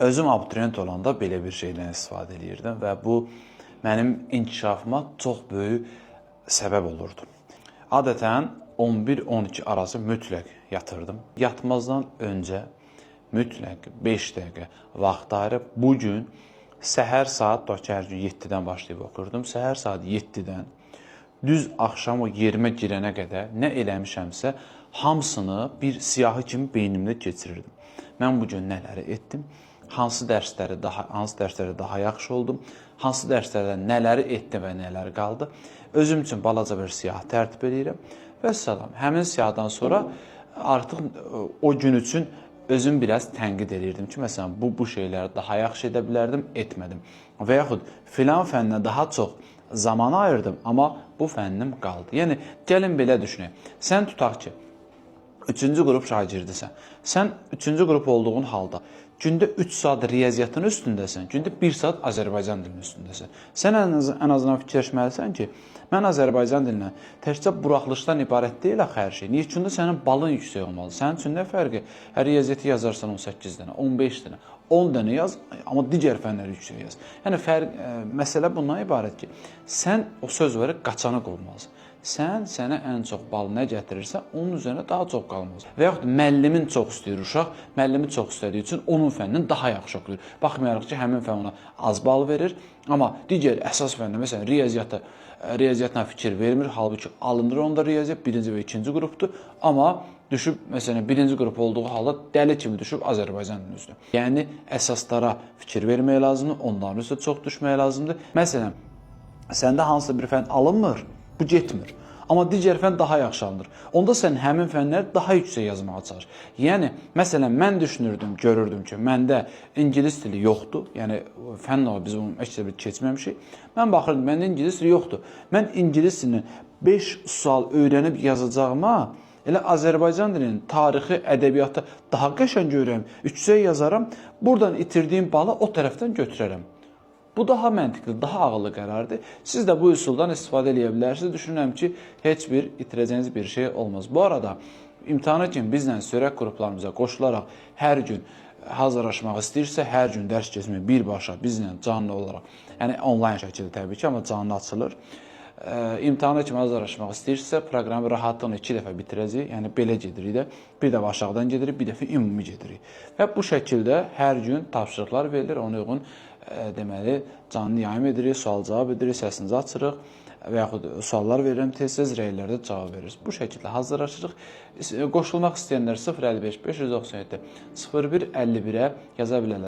Özüm abituriyent olanda belə bir şeydən istifadə eləyirdim və bu mənim inkişafıma çox böyük səbəb olurdu. Adətən 11-12 arası mütləq yatırdım. Yatmazdan öncə mütləq 5 dəqiqə vaxt ayırıb bu gün səhər saat, tutaq ki, hər gün 7-dən başlayıb oxuyurdum. Səhər saat 7-dən düz axşam o yerimə girənə qədər nə eləmişəmsə, hamısını bir siyahı kimi beynimdə keçirirdim. Mən bu gün nələri etdim? Hansı dərslərdə daha yaxşı oldum? Hansı dərslərdə nələri etdim və nələr qaldı? Özüm üçün balaca bir siyahı tərtib eləyirəm və salam. Həmin siyahıdan sonra artıq o gün üçün özüm biraz tənqid eləyirdim ki, məsələn, bu şeyləri daha yaxşı edə bilərdim, etmədim. Və yaxud filan fənnə daha çox zaman ayırdım, amma bu fənnim qaldı. Yəni gəlin belə düşünək. Sən tutaq ki, 3-cü qrup şagirdisən. Sən 3-cü qrup olduğun halda gündə 3 saat riyaziyyatın üstündəsən, gündə 1 saat Azərbaycan dilinin üstündəsən. Sən ən azından fikirləşməlisən ki, mən Azərbaycan dilinə təkcə buraxılışdan ibarət deyil axı hər şey. Niyə? Çünki sənin balın yüksək olmalı. Sənin üçün nə fərqi? Hər riyaziyyatı yazarsan 18 dənə, 15 dənə, 10 dənə yaz, amma digər fənləri yüksək yaz. Yəni fərq məsələ bundan ibarət ki, sən o söz verib qaçanı qovmalısan. Sən sənə ən çox bal nə gətirirsə, onun üzərinə daha çox qalmalısan. Və yaxud müəllimin çox istəyir uşaq, müəllimi çox istədiyi üçün onun fənnini daha yaxşı oxuyur. Baxmayaraq ki, həmin fən ona az bal verir, amma digər əsas fəndə, məsələn, riyaziyyatına fikir vermir. Halbuki alınır onda riyaziyyat birinci və ikinci qrupdur, amma düşüb məsələn birinci qrup olduğu halda dəli kimi düşüb Azərbaycan dilinin üstünə. Yəni əsaslara fikir vermək lazımdır, onların üstə çox düşmək lazımdır. Məsələn, səndə hansısa bir fənn alınmır, bu getmir. Amma digər fənn daha yaxşı alınır. Onda sən həmin fənləri daha yüksək yazmağa çalış. Yəni məsələn mən düşünürdüm, görürdüm ki, məndə ingilis dili yoxdur. Yəni fənn olaraq biz bunu heç bir keçməmişik. Mən baxırdım, məndə ingilis dili yoxdur. Mən ingilis dilini 5 sual öyrənib yazacağıma elə Azərbaycan dilinin tarixi, ədəbiyyatı daha qəşəng öyrənim, yüksək yazaram. Buradan itirdiyim balı o tərəfdən götürərəm. Bu daha məntiqli, daha ağıllı qərardır. Siz də bu üsuldan istifadə eləyə bilərsiniz. Düşünürəm ki, heç bir itirəcəyiniz bir şey olmaz. Bu arada imtahana kimi bizlə sörək qruplarımıza qoşularaq hər gün hazırlaşmaq istəyirsə, hər gün dərs keçmək birbaşa bizlə canlı olaraq, yəni onlayn şəkildə təbii ki, amma canlı açılır. İmtahana kimi hazırlaşmaq istəyirsə, proqramı rahatlıqla 2 dəfə bitirəcəyik. Yəni belə gedirik də. Bir dəfə aşağıdan gedirik, bir dəfə ümumi gedirik. Və bu şəkildə hər gün tapşırıqlar verilir. Ona uyğun deməli canlı yayım edirik, sual-cavab edirik, səsinizi açırıq və yaxud suallar verirəm, tez-tez rəylərdə cavab verirsiniz. Bu şəkildə hazırlaşırıq. Qoşulmaq istəyənlər 055 597 01 51-ə yaza bilərlər.